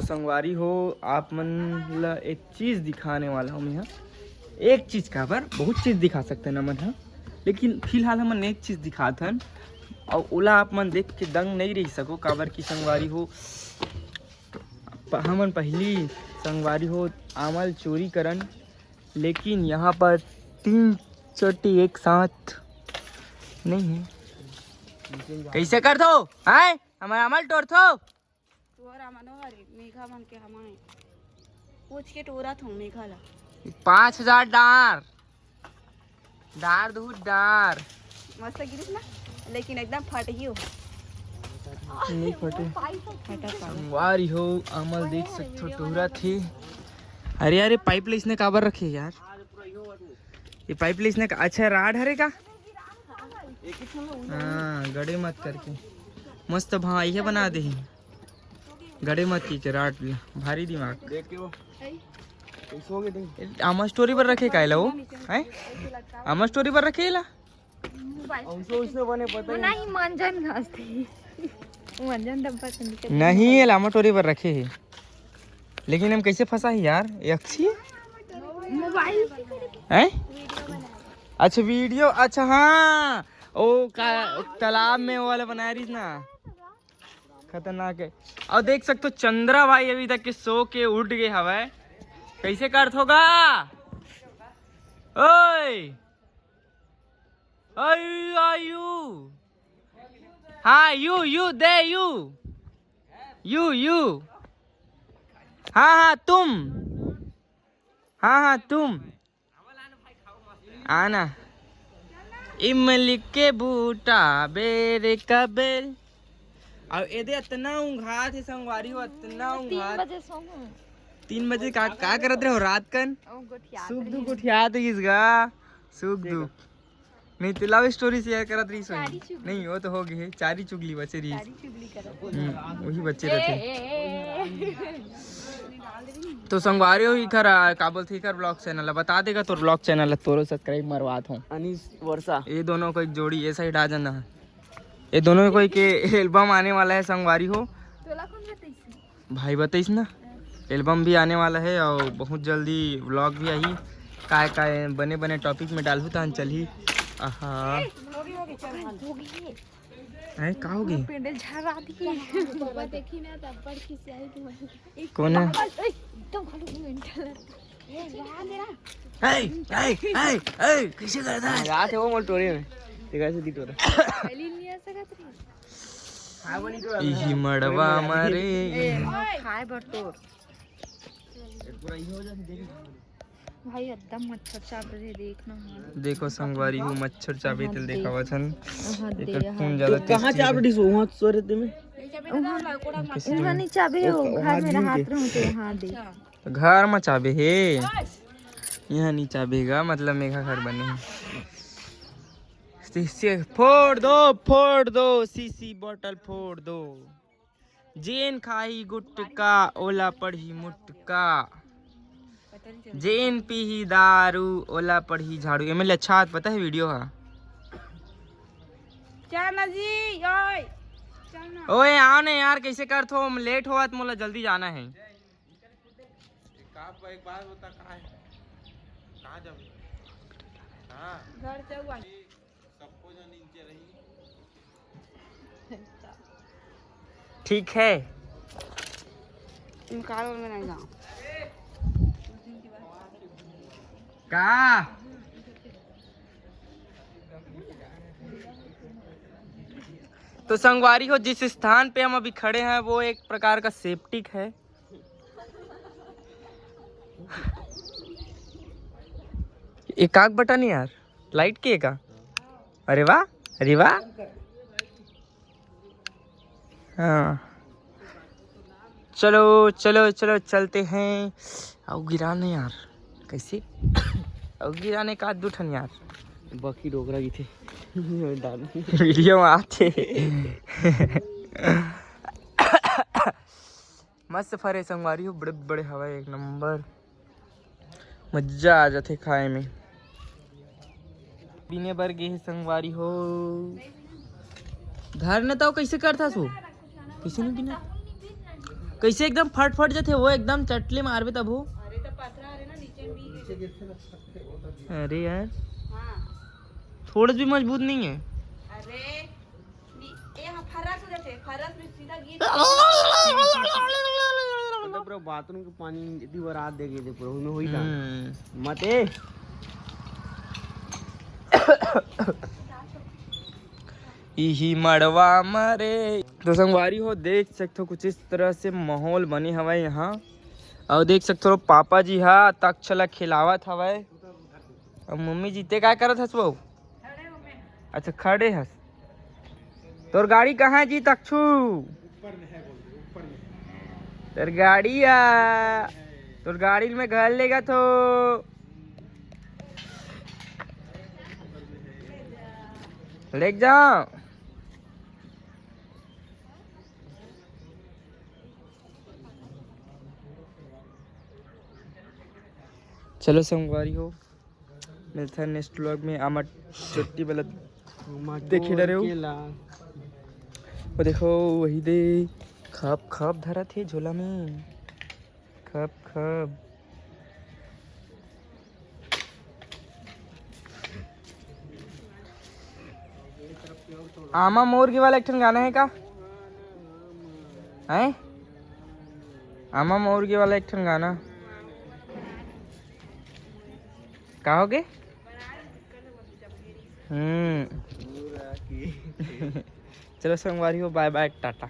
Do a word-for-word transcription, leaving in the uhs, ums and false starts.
तो संगवारी हो, आप मन ला एक चीज दिखाने वाला हूँ मैं। एक चीज काबर, बहुत चीज दिखा सकते हैं हमन ह, लेकिन फिलहाल हमन एक चीज दिखात हन, और ओला आप मन देख के दंग नहीं रह सको, काबर की संगवारी हो, प-, हमन पहली संगवारी हो आमल चोरी करन, लेकिन यहाँ पर तीन चोटी एक साथ नहीं है। कैसे कर दो, हैं? हमारा आमल तोड़ दो। तोरा मनोहर, मेघा मन के हमारे पूछ के टोरा थो मेघा ला। पाँच हजार डार, डार दूध डार। मस्त गिरिस ना, लेकिन एकदम फट गयो। नहीं फटे। फटा फटा। संगवारी हो, आमल देख सकथो टोरा थे। अरे अरे, पाइप ले इसने काबर रखे यार? ये पाइप ले इसने का, अच्छा राड हरे का? हाँ, गड़े मत करके मस्त भाई है बना दे। गड़े मत की के राड ले, भारी दिमाग। देख के वो कैसे हो गए थे? आमा स्टोरी पर रखे कायला वो? हैं? आमा स्टोरी पर रखे ला? उसने बने पता नहीं। नहीं, मंजन घास थी। मंजन डब्बा से निकल नहीं, ये लामा स्टोरी पर रखे है। लेकिन हम कैसे फंसा है यार? ये अच्छी है? मोबाइल। हैं? अच्छा, वीडियो, अच्छा, हाँ, ओ का तालाब में वो वाला बना रही ना, खतरनाक है। और देख सकते हो, चंद्रा भाई अभी तक के सो के उठ गए हवाए। कैसे का अर्थ होगा? ओए, आयु, आयु, हाँ, यू, यू, दे, यू, यू, यू, हाँ, हाँ, तुम, हाँ, हाँ, तुम। आना। इमली के बूटा बेरे का बेर। अब एदे अतना ऊंघात हे संगवारी हो, अतना तीन ऊंघात। बजे सोहूं। तीन बजे का, का करत रहे हो रात कन? ओ, गोठियात सुख रहे दुख हैं। गोठियात रहिस गा। सुख दुख। नहीं तो लव स्टोरी शेयर करत रहिस होही। चारी चुगली। नहीं, वो तो हो गए, चारी चुगली बचे रहिस। चारी चुगली करत। हम्म, वही बच्चे ए, रहते। ए, ए, ए। तो संगवारी हो, इखर, आ, का बोलथे, इखर ब्लॉग चैनल ला बता देगा, तोर ब्लॉग चैनल ला तोरो सब्सक्राइब मरवात हूँ। अनीस वर्षा। ये दोनों को एक जोड़ी, ये साइड आ जाना। ये दोनों को एक एल्बम आने वाला है संगवारी हो। तोला कौन बताइस? भाई बताइस ना, एल्बम भी आने वाला है और बहुत जल्दी व्लॉग भी आही। काय काय बने बने टॉपिक में डालहू तहन चलही। आहा। हैं, का होगे? पेंडल झरा दिए। बाबा देखी ना, तब पर खिसियाई तुम्हारी। कौन है? एकदम खाली मेंटल। ए, ए, ए, ए, कैसे करता है? मजा आते वो मोल टोरे में। देखा से दी टोरा। पहली नहीं आ सकत रही। इही मड़वा मारे। ए, खाए बर तोर। भाई, एकदम मच्छर चाब रहे, देख ना। देखो संगवारी हो, मच्छर चाबे तेल देखावत हन। हाँ, दे, एकर हाँ, खून दे। ज्यादा तेज कहाँ चीज चाब है। रही सो? वहाँ सो रहते में? वहाँ, वहाँ नहीं चाबे हो, घर में रहत रहूँ तो वहाँ दे। तो घर में चाबे हे, यहाँ नहीं चाबे गा, मतलब मेघा घर बने हे। शीशे फोड़ दो, फोड़ दो, शीशी बोतल फोड़ दो। जेन खाही गुटका, ओला पड़ही मुटका। जेन पीही दारू, ओला पड़ही झाड़ू। एमे ले अच्छा पता है वीडियो हा। चल ना जी, ओए। चल ना। ओए, आओ ना यार, कैसे करथो? हम लेट होवत, मोला जल्दी जाना है। एक आप, एक बात बता, कहाँ है? कहाँ जाओगे? हाँ। घर से हुआ। सबको जो नीचे रही। ठीक है। निकालो, मैं नहीं जाऊँ। का? तो संगवारी हो, जिस स्थान पे हम अभी खड़े हैं, वो एक प्रकार का सेप्टिक है। एक आग बटन यार, लाइट के का? अरे वाह, अरे वाह। हाँ, चलो चलो चलो, चलते हैं। आओ गिराने यार, कैसे? आओ गिराने का दू ठन यार। बाकी डोकरा की थे। वीडियो में आते। मस्त फरे संगवारी हो, बड़े बड़े हवा, एक नंबर मजा आ जाथे खाए में। बीने बर गे हे संगवारी हो। धर न तव, कैसे करथस वो? कैसे नहीं बीना? कैसे एकदम फट फट जाथे वो, एकदम चटले मारबे तभो। अरे तो पथरा हरे ना, नीचे में भी गिर। अरे यार, हाँ। थोड़ा भी मजबूत नहीं है। अरे नी-, ए, हाँ, फरस हो जाथे, फरस में सीधा गिर। मतलब पूरा बाथरूम के पानी इतनी बार आ देगे दे पूरा, उसमें होई था। हम्म। मत ए। इही मड़वा मरे। तो संगवारी हो, देख सकथो कुछ इस तरह से माहौल बने हवय यहाँ। अउ देख सकथो, पापा जी हा तक्ष ला खिलावत हवय। अउ मम्मी जी, ते काय करत हस वो? अच्छा, खड़े हस। तोर गाड़ी कहाँ हे जी, तक्षू? तोर गाड़ी आ, तोर गाड़ी में घर लेगा तो लेके जाओ। चलो संगवारी हो, मिलथन नेक्स्ट व्लॉग में। आमा चोटी वाला देखे डरे हो। वो देखो, वही दे खप खप धरत हे झोला में, खप खप। आमा मोर गे वाला एक ठन गाना हे का? हैं? आमा मोर गे वाला एक ठन गाना। का हो गे? हम्म। चलो संगवारी हो, बाय बाय, टाटा।